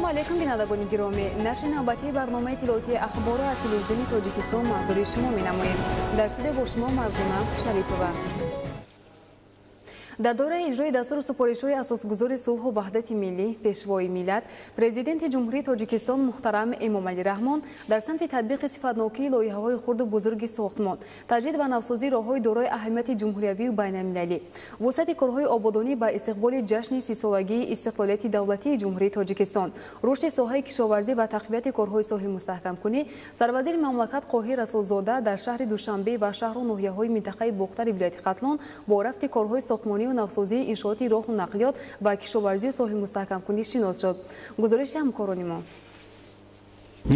Ассалому алайкум, бинандагони гиромӣ. Нашри навбатии барномаи иттилоотии ахборро аз телевизиони Тоҷикистон манзури шумо менамоем. Дар студия бо шумо Марҷуна Шарипова. Дар доираи иҷрои дастуру супоришҳои асосгузори сулҳу ваҳдати миллӣ, пешвои миллат, Президенти Ҷумҳурии Тоҷикистон муҳтарам Эмомалӣ Раҳмон дар самти татбиқи сифатнокии лоиҳаҳои хурду бузурги сохтмон, таҷдид ва навсозии роҳҳои дорои аҳамияти ҷумҳуриявию байналмилалӣ, вусъати корҳои ободонӣ ба истиқболи ҷашни 30-солагии истиқлолияти давлатии Ҷумҳурии Тоҷикистон, рушди соҳаи кишоварзӣ ва тақвияти корҳои соҳаи мустаҳкамкунӣ сарвазири мамлакат Қоҳир Расулзода дар шаҳри Душанбе ва шаҳру ноҳияҳои минтақаи Бохтари вилояти Хатлон бо рафти корҳои сохтмонӣ навсозии иншооти роҳу нақлиёт ва кишоварзию соҳаи мустаҳкамкунӣ шинос шуд. Гузориши ҳамкорони мо.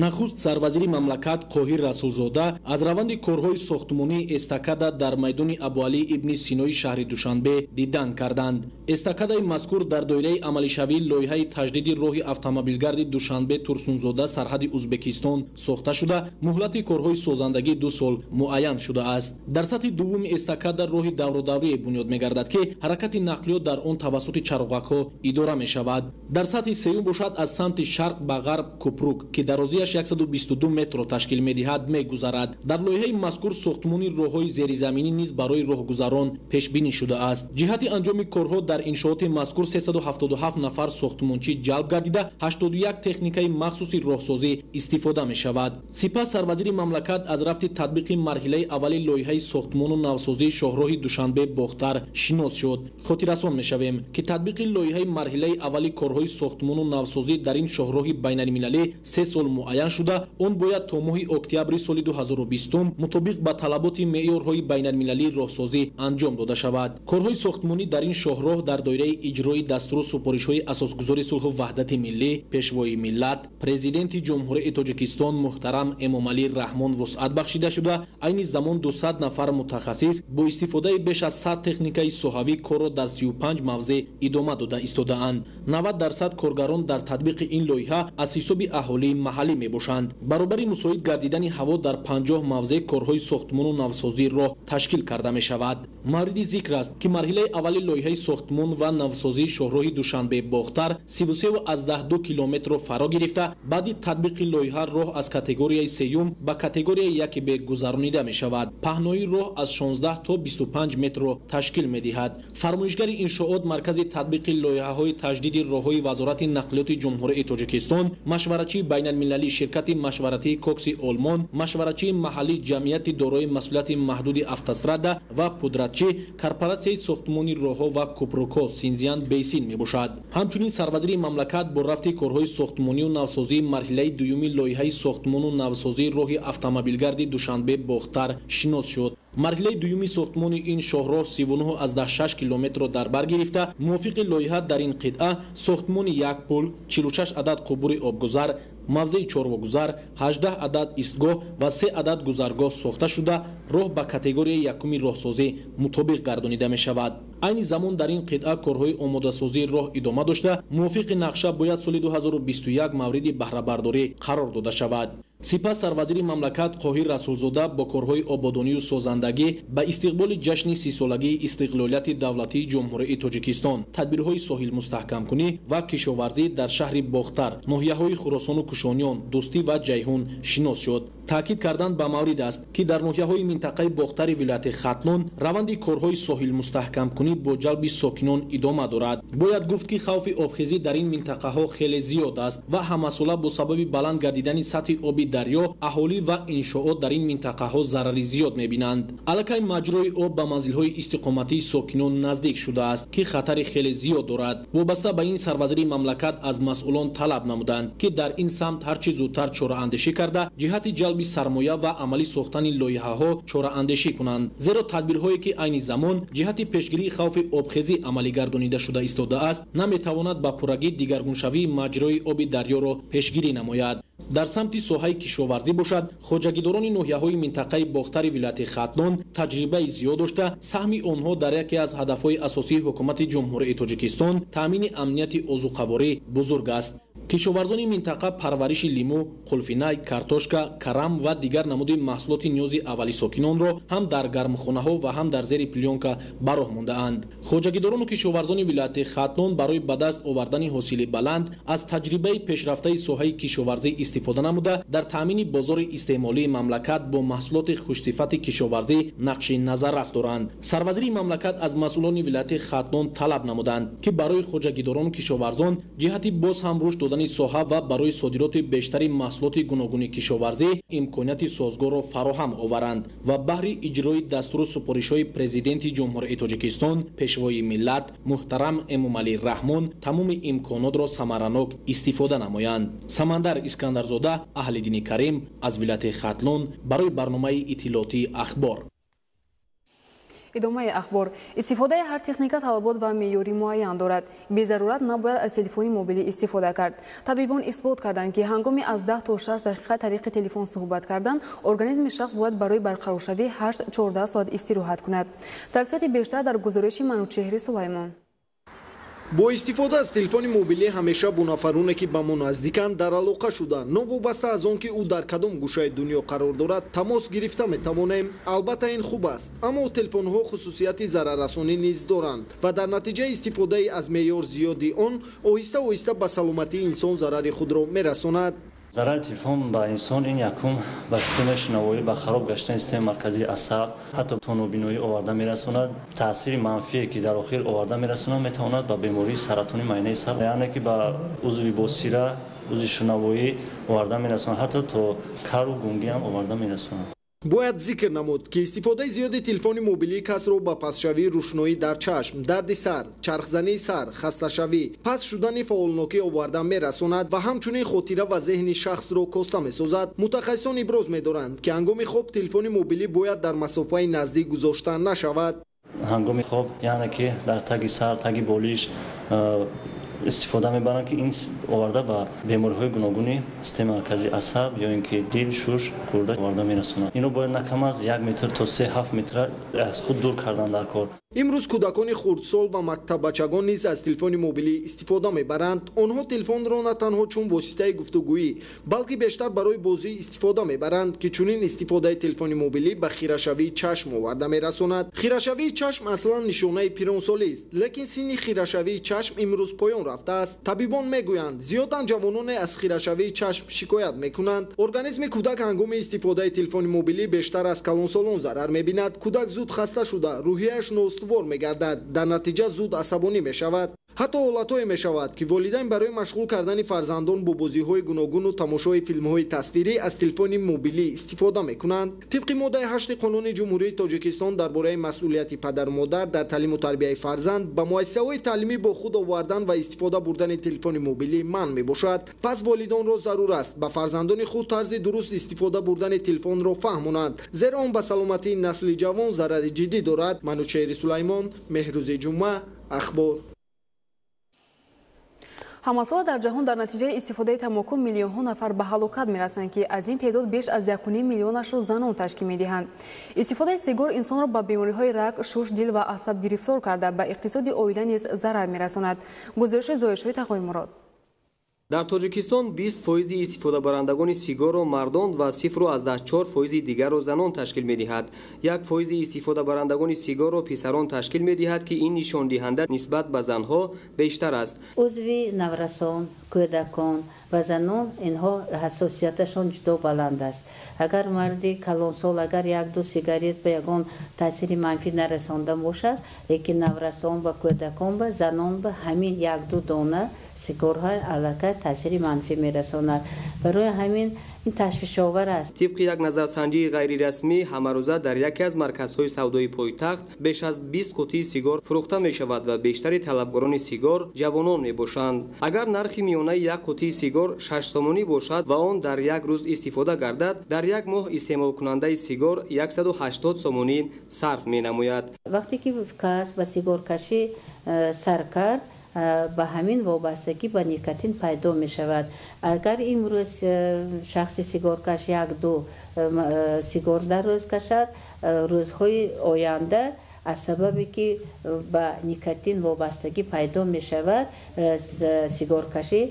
Нахуст сарвазири мамлакат Қоҳир Расулзода аз раванди корҳои сохтмонии эстакада дар майдони Абуалӣ ибни Синои шаҳри Душанбе дидан карданд. Эстакадаи мазкур дар доираи амалишавии лоиҳаи таҷдиди роҳи автомобилгарди Душанбе Турсунзода сарҳади Узбекистон сохта шуда, муҳлати корҳои созандагӣ 2 сол муайян шудааст. Дар сатҳи дуввуми эстакада роҳи даврудаврие бунёд мегардад, ки ҳаракати нақлиёт дар он тавассути чароғакҳо идора мешавад. Дар сатҳи сеюм бошад, аз самти шарқ ба ғарб купрук, ки дарозиаш 122 метрро ташкил медиҳад, мегузарад. Дар лоиҳаи мазкур сохтмони роҳҳои зеризаминӣ низ барои роҳгузарон пешбинӣ шудааст. Ҷиҳати анҷоми корҳо дар иншооти мазкур 377 нафар сохтмончӣ ҷалб гардида, 81 техникаи махсуси роҳсозӣ истифода мешавад. Сипас сарвазири мамлакат аз рафти татбиқи марҳилаи аввали лоиҳаи сохтмону навсозии шоҳроҳи Душанбе Бохтар шинос шуд. Хотиррасон мешавем, ки татбиқи лоиҳаи марҳилаи аввали корҳои сохтмону навсозӣ дар ин шоҳроҳи байналмилалӣ 3 сол муайян шуда, он бояд то моҳи октябри соли 2020 мутобиқ ба талаботи меъёрҳои байналмилалии роҳсозӣ анҷом дода шавад. Корҳои сохтмонӣ дар ин шоҳроҳ дар доираи иҷрои дастуру супоришҳои асосгузори сулҳу ваҳдати миллӣ, пешвои миллат, Президенти Ҷумҳурии Тоҷикистон муҳтарам Эмомалӣ Раҳмон вусъат бахшида шуда, айни замон 200 нафар мутахассис бо истифодаи беш аз 100 техникаи соҳавӣ корро дар 35 мавзеъ идома дода истодаанд. 90% коргарон дар татбиқи ин лоиҳа аз ҳисоби аҳолии маҳаллӣ мебошанд. Баробари мусоид гардидани ҳаво дар 50 мавзеъ корҳои сохтмону навсозии роҳ ташкил карда мешавад. Мавриди зикр аст, ки марҳилаи аввали лоиҳаи сохтмон ва навсозии шоҳроҳи Душанбе Бохтар 33,2 километрро фаро гирифта, баъди татбиқи лоиҳа роҳ аз категорияи сеюм ба категорияи 1Б гузаронида мешавад. Паҳнои роҳ аз 16 то 25 метрро ташкил медиҳад. Фармоишгари иншоот маркази татбиқи лоиҳаҳои таҷдиди роҳҳои Вазорати нақлиёти Ҷумҳурии Тоҷикистон, машваратчии байналмилалии ширкати машваратии Кокси Олмон, машваратчии маҳаллии ҷамъияти дорои масъулияти маҳдуди Автострада ва пудратчӣ корпоратсияи сохтмони роҳҳо ва купрукҳо Синзян Бейсин мебошад. Ҳамчунин сарвазири мамлакат бо рафти корҳои сохтмонию навсозии марҳилаи дуюми лоиҳаи сохтмону навсозии роҳи автомобилгарди Душанбе Бохтар шинос шуд. Марҳилаи дуюми сохтмони ин шоҳроҳ 39,6 километрро дар бар гирифта, мувофиқи лоиҳа дар ин қитъа сохтмони як пул, 46 адад қубури обгузар, мавзеи чорвогузар, 18 адад истгоҳ ва 3 адад гузаргоҳ сохта шуда, роҳ ба категорияи якуми роҳсозӣ мутобиқ гардонида мешавад. Айни замон дар ин қитъа корҳои омодасозии роҳ идома дошта, мувофиқи нақша бояд соли 2021 мавриди баҳрабардорӣ қарор дода шавад. Сипас сарвазири мамлакат Қоҳир Расулзода бо корҳои ободонию созандагӣ ба истиқболи ҷашни 30-солагии истиқлолияти давлатии Ҷумҳурии Тоҷикистон, тадбирҳои соҳилмустаҳкамкунӣ ва кишоварзӣ дар шаҳри Бохтар, ноҳияҳои Хуросону Кушониён, Дӯстӣ ва Ҷайҳун шинос шуд. Таъкид кардан ба маврид аст, ки дар ноҳияҳои минтақаи Бохтари вилояти Хатлон раванди корҳои соҳилмустаҳкамкунӣ бо ҷалби сокинон идома дорад. Бояд гуфт, ки хавфи обхезӣ дар ин минтақаҳо хеле зиёд аст ва ҳамасола бо сабаби баланд гардидани сатҳи оби дарё аҳолӣ ва иншоот дар ин минтақаҳо зарари зиёд мебинанд. Аллакай маҷрои об ба манзилҳои истиқоматии сокинон наздик шудааст, ки хатари хеле зиёд дорад. Вобаста ба ин сарвазири мамлакат аз масъулон талаб намуданд, ки дар ин самт ҳарчи зудтар чораандешӣ карда, ҷиҳати ҷалби сармоя ва амалӣ сохтани лоиҳаҳо чораандешӣ кунанд. Зеро тадбирҳое, ки айни замон ҷиҳати пешгирии хавфи обхезӣ амалӣ гардонида шуда истодааст, наметавонад ба пуррагӣ дигаргуншавии маҷрои оби дарёро пешгирӣ намояд. Дар самти соҳаи кишоварзӣ бошад, хоҷагидорони ноҳияҳои минтақаи Бохтари вилояти Хатлон таҷрибаи зиёд дошта, саҳми онҳо дар яке аз ҳадафҳои асосии ҳукумати Ҷумҳурии Тоҷикистон таъмини амнияти озуқаворӣ бузург аст. Кишоварзони минтақа парвариши лимӯ, қулфинай, картошка, карам ва дигар намуди маҳсулоти ниёзи аввали сокинонро ҳам дар гармхонаҳо ва ҳам дар зери плёнка ба роҳ мондаанд. Хоҷагидорону кишоварзони вилояти Хатлон барои ба даст овардани ҳосили баланд аз таҷрибаи пешрафтаи соҳаи кишоварзӣ истифода намуда, дар таъмини бозори истеъмолии мамлакат бо маҳсулоти хушсифати кишоварзӣ нақши назаррас доранд. Сарвазири мамлакат аз масъулони вилояти Хатлон талаб намуданд, ки барои хоҷагидорону кишоварзон ҷиҳати боз ҳам рушд додани соҳа ва барои содироти бештари маҳсулоти гуногуни кишоварзӣ имконияти созгорро фароҳам оваранд ва баҳри иҷрои дастуру супоришҳои Президенти Ҷумҳурии Тоҷикистон, Пешвои миллат муҳтарам Эмомалӣ Раҳмон тамоми имконотро самаранок истифода намоянд. Самандар Искандарзода, Аҳлиддини Карим аз вилояти Хатлон барои барномаи иттилоотии Ахбор. Идомаи ахбор. Истифодаи ҳар техника талабот ва меъёри муайян дорад. Безарурат набояд аз телефони мобилӣ истифода кард. Табибон исбот карданд, ки ҳангоми аз 10 то 60 дақиқа тариқи телефон суҳбат кардан, организми шахс бояд барои барқароршавӣ 8-14 соат истироҳат кунад. Тафсилоти бештар дар гузориши Манучеҳри Сулаймон. Бо истифода аз телефони мобилӣ ҳамеша бо нафароне, ки ба мо наздиканд, дар алоқа шуда, новобаста аз он ки ӯ дар кадом гӯшаи дунё қарор дорад, тамос гирифта метавонем. Албатта, ин хуб аст, аммо телефонҳо хусусияти зараррасонӣ низ доранд ва дар натиҷаи истифодаи аз меъёр зиёди он оҳиста оҳиста ба саломатии инсон зарари худро мерасонад. Зарари телефон ба инсон ин якум ба системаи шинавоӣ, ба хароб гаштани системаи марказии асаб, ҳатто то нобиноӣ оварда мерасонад. Таъсири манфие, ки дар охир оварда мерасонад, метавонад ба бемории саратони майнаи сар, яъне ки ба узви босира, узви шунавоӣ оварда мерасонад, ҳатто то кару гунгӣ ҳам оварда мерасонад. Бояд зикр намуд, ки истифодаи зиёди телефони мобилӣ касро ба пастшавии рӯшноӣ дар чашм, дарди сар, чархзании сар, хасташавӣ, паст шудани фаъолнокӣ оварда мерасонад ва ҳамчунин хотира ва зеҳни шахсро коста месозад. Мутахассисон иброз медоранд, ки ҳангоми хоб телефони мобилӣ бояд дар масофаи наздик гузошта нашавад. Ҳангоми хоб, яъне ки дар таги сар, таги болиш истифода мебаранд, ки ин оварда ба бемориҳои гуногуни системаи марказии асаб ё ин ки дил, шуш, гурда оварда мерасонад. Инро бояд на кам аз 1 метр то 3-7 метр аз худ дур кардан дар кор. Имрӯз кӯдакони хурдсол ва мактаббачагон низ аз телефони мобилӣ истифода мебаранд. Онҳо телефонро на танҳо чун воситаи гуфтугӯӣ, балки бештар барои бозӣ истифода мебаранд, ки чунин истифодаи телефони мобилӣ ба хирашавии чашм оварда мерасонад. Хирашавии чашм аслан нишонаи пиронсолист, лекин синни хирашавии чашм имрӯз поён рафтааст. Табибон мегӯянд, зиёдан ҷавононе аз хирашавии чашм шикоят мекунанд. Организми кӯдак ҳангоми истифодаи телефони мобилӣ бештар аз калонсолон зарар мебинад. Кӯдак зуд хаста шуда, рӯҳияш ноустувор мегардад, дар натиҷа зуд асабонӣ мешавад. Ҳатто ҳолатҳое мешавад, ки волидайн барои машғул кардани фарзандон бо бозиҳои гуногуну тамошои филмҳои тасвирӣ аз телефони мобилӣ истифода мекунанд. Тибқи моддаи 8 Қонуни Ҷумҳурии Тоҷикистон дар бораи масъулияти падару модар дар таълиму тарбияи фарзанд, ба муассисаҳои таълимӣ бо худ овардан ва истифода бурдани телефони мобилӣ манъ мебошад. Пас волидонро зарур аст ба фарзандони худ тарзи дуруст истифода бурдани телефонро фаҳмонанд, зеро он ба саломатии насли ҷавон зарари ҷиддӣ дорад. Манучеҳри Сулаймон, Меҳрӯзи Ҷумъа, Ахбор. Ҳамасола дар ҷаҳон дар натиҷаи истифодаи тамоку миллионҳо нафар ба ҳалокат мерасанд, ки аз ин теъдод беш аз 1,5 миллионашро занон ташкил медиҳанд. Истифодаи сигор инсонро ба бемориҳои раг, шуш, дил ва асаб гирифтор карда, ба иқтисоди оила низ зарар мерасонад. Гузориши Зоҳиршоҳи Тақоимурод. Дар Тоҷикистон 20% истифодабарандагони сигорро мардон ва 0,4 фоизи дигарро занон ташкил медиҳад. 1% истифодабарандагони сигорро писарон ташкил медиҳад, ки ин нишондиҳанда нисбат ба занҳо бештар аст. Узви наврасон, кӯдакон ва занон, инҳо ҳассосияташон ҷудо баланд аст. Агар марди калонсол агар як-ду сигарет ба ягон таъсири манфӣ нарасонда бошад, лекин наврасон ба кӯдакон ба занон ба ҳамин як-ду дона сигорҳо аллакай таъсири манфӣ мерасонад. Барои ҳамин ин ташвишовар аст. Тибқи як назарсанҷии ғайрирасмӣ, ҳамарӯза дар яке аз марказҳои савдои пойтахт беш аз 20 қутии сигор фурӯхта мешавад ва бештари талабгорони сигор ҷавонон мебошанд. Агар нархи миёнаи як қутии сигор 6 сомонӣ бошад ва он дар як рӯз истифода гардад, дар як моҳ истеъмолкунандаи сигор 180 сомонӣ сарф менамояд. Вақте ки кас ба сигоркашӣ сар кард, ба ҳамин вобастагӣ ба никотин пайдо мешавад. Агар имрӯз шахси сигоркаш як-ду сигор дар рӯз кашад, рӯзҳои оянда Аз сабабе ки ба никотин вобастагӣ пайдо мешавад, сигоркашӣ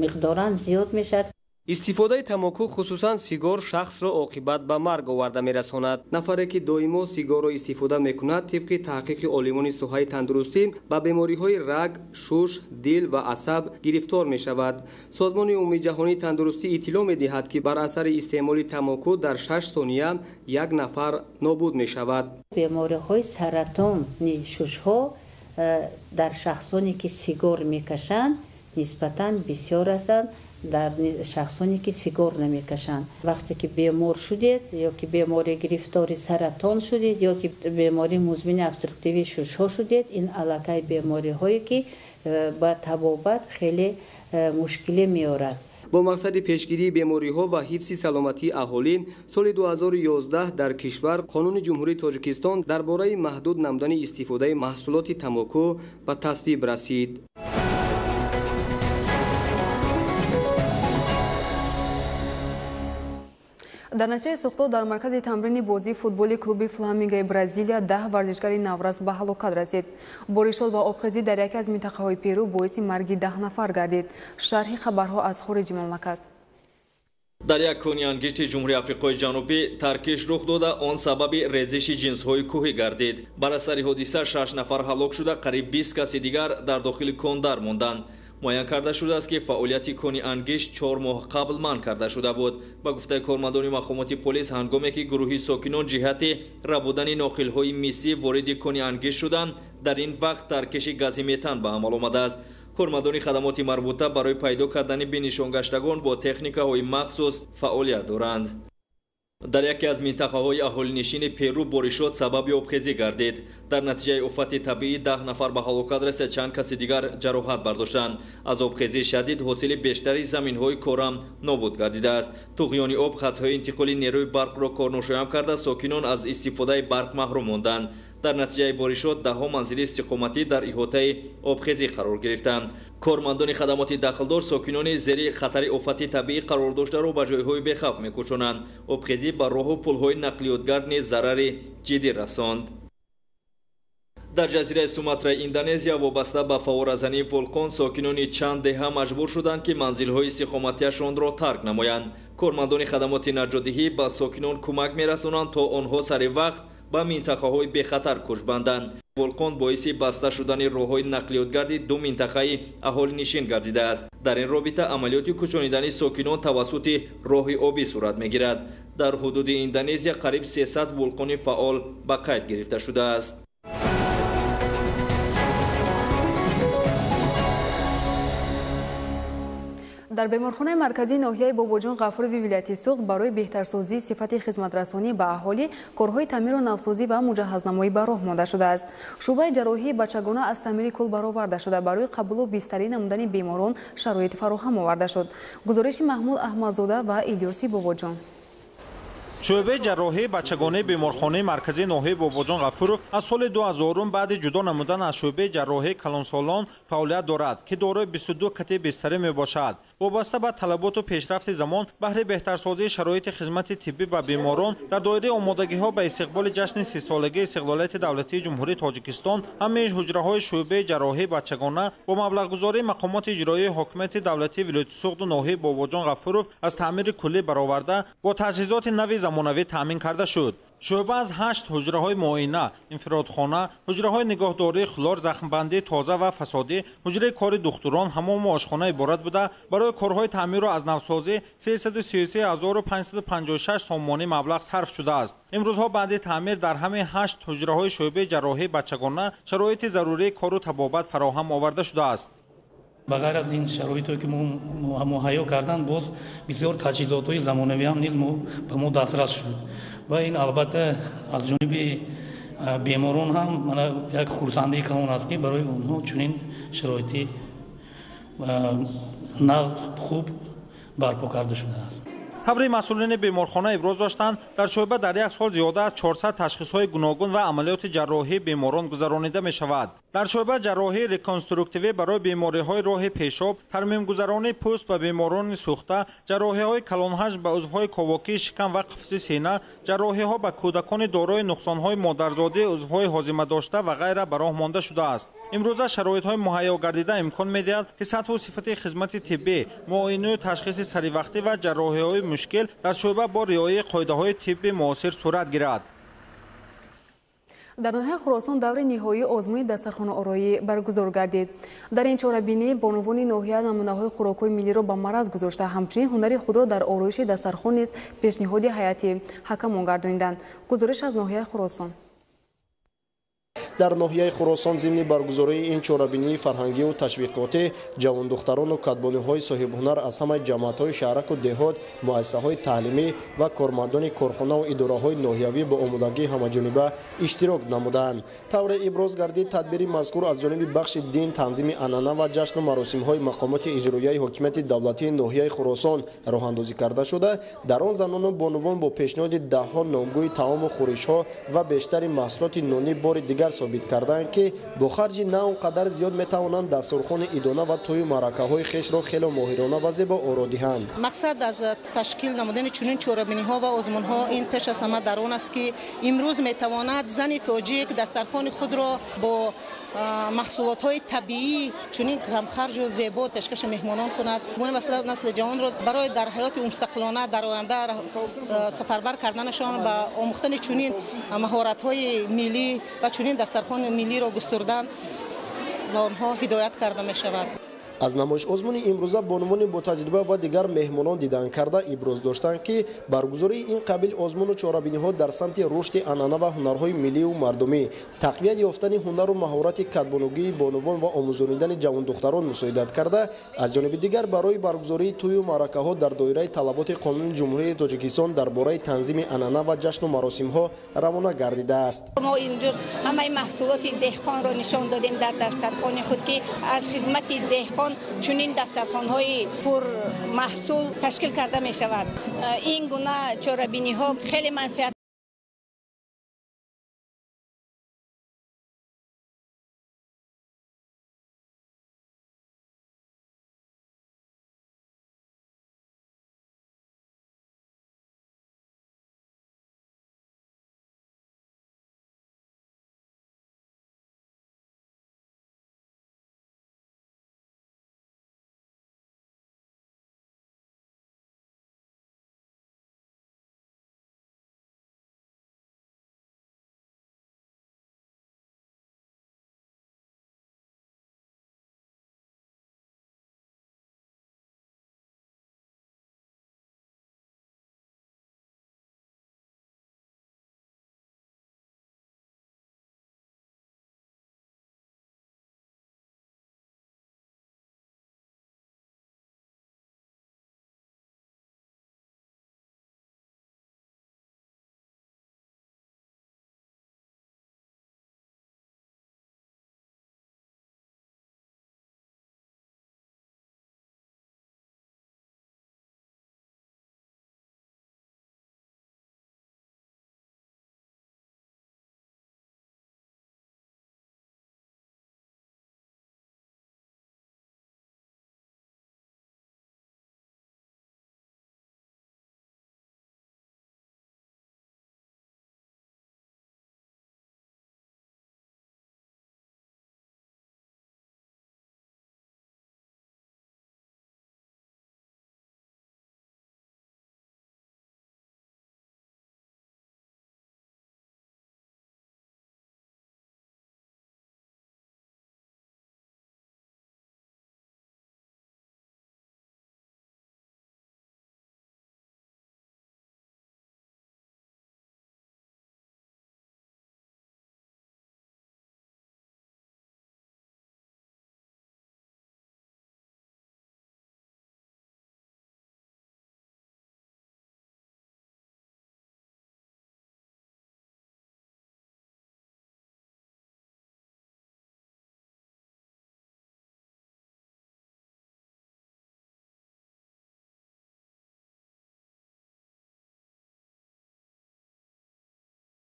миқдоран зиёд мешавад. Истифодаи тамоку, хусусан сигор, шахсро оқибат ба марг оварда мерасонад. Нафаре ки доимо сигорро истифода мекунад, тибқи таҳқиқи олимони соҳаи тандурустӣ ба бемориҳои раг, шуш, дил ва асаб гирифтор мешавад. Созмони умумиҷаҳонии тандурустӣ иттилоъ медиҳад, ки бар асари истеъмоли тамоку дар 6 сония як нафар нобуд мешавад. Бемориҳои саратони шушҳо дар шахсоне ки сигор мекашанд нисбатан бисёр ҳастанд дар шахсоне ки сигор намекашанд. Вақте ки бемор шудед ё ки бемори гирифтори саратон шудед ё ки бемории музмини обструктивии шушҳо шудед, ин аллакай бемориҳое ки ба табобат хеле мушкиле меорад. Бо мақсади пешгирии бемориҳо ва ҳифзи саломатии аҳолӣ соли 2011 дар кишвар Қонуни Ҷумҳурии Тоҷикистон дар бораи маҳдуд намудани истифодаи маҳсулоти тамоку ба тасвиб расид. Дар натиҷаи сӯхтор дар маркази тамрини бозии футболи клуби Фламингаи Бразилия 10 варзишгари наврас ба ҳалокат расид. Боришот ва обхезӣ дар яке аз минтақаҳои Перу боиси марги 10 нафар гардид. Шарҳи хабарҳо аз хориҷи мамлакат. Дар як кони ангишти Ҷумҳурии Африқои Ҷанубӣ таркиш рух дода, он сабаби резиши ҷинсҳои кӯҳӣ гардид. Бар асари ҳодиса 6 нафар ҳалок шуда, қариб 20 каси дигар дар дохили кон дар монданд. Муайян карда шудааст, ки фаъолияти кони ангишт 4 моҳ қабл манъ карда шуда буд. Ба гуфтаи кормандони мақомоти полис, ҳангоме ки гурӯҳи сокинон ҷиҳати рабудани ноқилҳои мисӣ вориди кони ангишт шуданд, дар ин вақт таркиши гази метан ба амал омадааст. Кормандони хадамоти марбута барои пайдо кардани бенишонгаштагон бо техникаҳои махсус фаъолият доранд. Дар яке аз минтақаҳои аҳолинишини Перу боришот сабаби обхезӣ гардид. Дар натиҷаи офати табиӣ 10 нафар ба ҳалокат расида, чанд каси дигар ҷароҳат бардоштанд. Аз обхезии шадид ҳосили бештари заминҳои корам нобуд гардидааст. Туғёни об хатҳои интиқоли нерӯи барқро корношоям карда, сокинон аз истифодаи барқ маҳрум монданд. Дар натиҷаи боришот даҳҳо манзили истиқоматӣ дар иҳотаи обхезӣ қарор гирифтанд. Кормандони хадамоти дахлдор сокинони зери хатари офати табиӣ қарор доштаро ба ҷойҳои бехавф мекӯчонанд. Обхезӣ ба роҳу пулҳои нақлиётгард низ зарари ҷиддӣ расонд. Дар ҷазираи Суматраи Индонезия вобаста ба фавворазании вулқон сокинони чанд деҳа маҷбур шуданд, ки манзилҳои истиқоматиашонро тарк намоянд. Кормандони хадамоти наҷотдиҳӣ ба сокинон кӯмак мерасонанд, то онҳо сари вақт ба минтақаҳои бехатар кӯч банданд. Вулқон боиси баста шудани роҳҳои нақлиётгарди ду минтақаи аҳолинишин гардидааст. Дар ин робита амалиёти кӯчонидани сокинон тавассути роҳи обӣ сурат мегирад. Дар ҳудуди Индонезия қариб 300 вулқони фаъол ба қайд гирифта шудааст. Дар беморхонаи марказии ноҳияи Бобоҷон Ғафурови вилояти Суғд барои беҳтарсозии сифати хизматрасонӣ ба аҳолӣ корҳои таъмиру навсозӣ ва муҷаҳҳазнамоӣ ба роҳ монда шудааст. Шӯъбаи ҷарроҳии бачагона аз таъмири кул бароварда шуда, барои қабулу бистарӣ намудани беморон шароит фароҳам оварда шуд. Гузориши Маҳмуд Аҳмадзода ва Илёси Бобоҷон. Шӯъбаи ҷарроҳии бачагонаи беморхонаи марказии ноҳияи Бобоҷон Ғафуров аз соли 2000 баъди ҷудо намудан аз шӯъбаи ҷарроҳии калонсолон фаъолият дорад, ки дорои 22 кати бистарӣ мебошад. Вобаста ба талаботу пешрафти замон баҳри беҳтарсозии шароити хизмати тиббӣ ба беморон дар доираи омодагиҳо ба истиқболи ҷашни 30-солагии истиқлолияти давлатии Ҷумҳурии Тоҷикистон ҳамаи ҳуҷраҳои шӯъбаи ҷарроҳии бачагона бо маблағгузории мақомоти иҷроии ҳокимияти давлатии вилояти Суғду ноҳияи Бобоҷон Ғафуров аз таъмири куллӣ бароварда бо таҷҳизоти нави замонавӣ таъмин карда шуд. Шӯъба аз 8 ҳуҷраҳои муоина, инфиродхона, ҳуҷраҳои нигоҳдории хлор, захмбандии тоза ва фасодӣ, ҳуҷраи кори духтурон, ҳамому ошхона иборат буда, барои корҳои таъмиру аз навсозӣ 333 556 сомонӣ маблағ сарф шудааст. Имрӯзҳо баъди таъмир дар ҳамаи 8 ҳуҷраҳои шӯъбаи ҷарроҳии бачагона шароити зарурии кору табобат фароҳам оварда шудааст. Ба ғайр аз ин шароитое ки муҳайё карданд, боз бисёр таҷҳизотҳои замонавӣ ҳам низ ба мо дастрас шуд ва ин албатта аз ҷониби беморон ҳам як хурсандии калон аст, ки барои онҳо чунин шароити нағз хуб барпо карда шудааст. Таври масъулини беморхона иброз доштанд, дар шӯъба дар як сол зиёда аз 400 ташхисҳои гуногун ва амалиёти ҷарроҳии беморон гузаронида мешавад. Дар шӯъба ҷарроҳии реконструктивӣ барои бемориҳои роҳи пешоб, тармимгузаронии пӯст ба беморони сӯхта, ҷарроҳиҳои калонҳаҷм ба узвҳои ковокии шикам ва қафаси сина, ҷарроҳиҳо ба кӯдакони дорои нуқсонҳои модарзодии узвҳои ҳозимадошта ва ғайра ба роҳ монда шудааст. Имрӯза шароитҳои муҳайё гардида имкон медиҳад, ки сатҳу сифати хизмати тиббӣ, муоинаю ташхиси саривақтӣ ва ҷарроҳиҳои мушкил дар шӯъба бо риояи қоидаҳои тибби муосир сурат гирад. Дар ноҳияи Хуросон даври ниҳоии озмуни дастархонаороӣ баргузор гардид. Дар ин чорабинӣ бонувони ноҳия намунаҳои хӯрокҳои миллиро ба мараз гузошта, ҳамчунин ҳунари худро дар ороиши дастархон низ пешниҳоди ҳайати ҳакамон гардониданд. Гузориш аз ноҳияи Хуросон. Дар ноҳияи Хуросон зимни баргузории ин чорабинии фарҳангиву ташвиқотӣ ҷавондухтарону кадбониҳои соҳибҳунар аз ҳамаи ҷамоатҳои шаҳраку деҳот, муассисаҳои таълимӣ ва кормандони корхонаву идораҳои ноҳиявӣ бо омодагии ҳамаҷониба иштирок намуданд. Тавре иброз гардид, тадбири мазкур аз ҷониби бахши дин, танзими анъана ва ҷашну маросимҳои мақомоти иҷроияи ҳокимияти давлатии ноҳияи Хуросон роҳандозӣ карда шуда, дар он занону бонувон бо пешниҳоди даҳҳо номгӯи таому хӯришҳо ва бештари маҳсулоти нонӣ бори дигар собит карданд, ки бо харҷи на он қадар зиёд метавонанд дастурхони идона ва тӯю маъракаҳои хешро хело моҳирона ва зебо оро диҳанд. Мақсад аз ташкил намудани чунин чорабиниҳо ва озмунҳо ин пеш аз ҳама дар он аст, ки имрӯз метавонад зани тоҷик дастархони худро бо маҳсулотҳои табиӣ чунин камхарҷу зебо пешкаши меҳмонон кунад. Муҳим аст насли ҷавонро барои дар ҳаёти мустақилона дар оянда сафарбар карданашон ба омӯхтани чунин маҳоратҳои миллӣ ва чунин дастархони миллиро густурдан ба онҳо ҳидоят карда мешавад. Аз намоиш озмуни имрӯза бонувони ботаҷриба ва дигар меҳмонон дидан карда иброз доштанд, ки баргузории ин қабил озмуну чорабиниҳо дар самти рушди анъана ва ҳунарҳои миллию мардумӣ, тақвият ёфтани ҳунару маҳорати кадбонугии бонувон ва омӯзонидани ҷавондухтарон мусоидат карда, аз ҷониби дигар барои баргузории тӯю маъракаҳо дар доираи талаботи қонуни Ҷумҳурии Тоҷикистон дар бораи танзими анъана ва ҷашну маросимҳо равона гардидааст. Мо имрӯз ҳамаи маҳсулоти деҳқонро нишон додем дар дастархони худ, ки аз хизмати деҳқон чунин дастархонҳои пурмаҳсул ташкил карда мешавад. Ин гуна чорабиниҳо хеле манфиатнок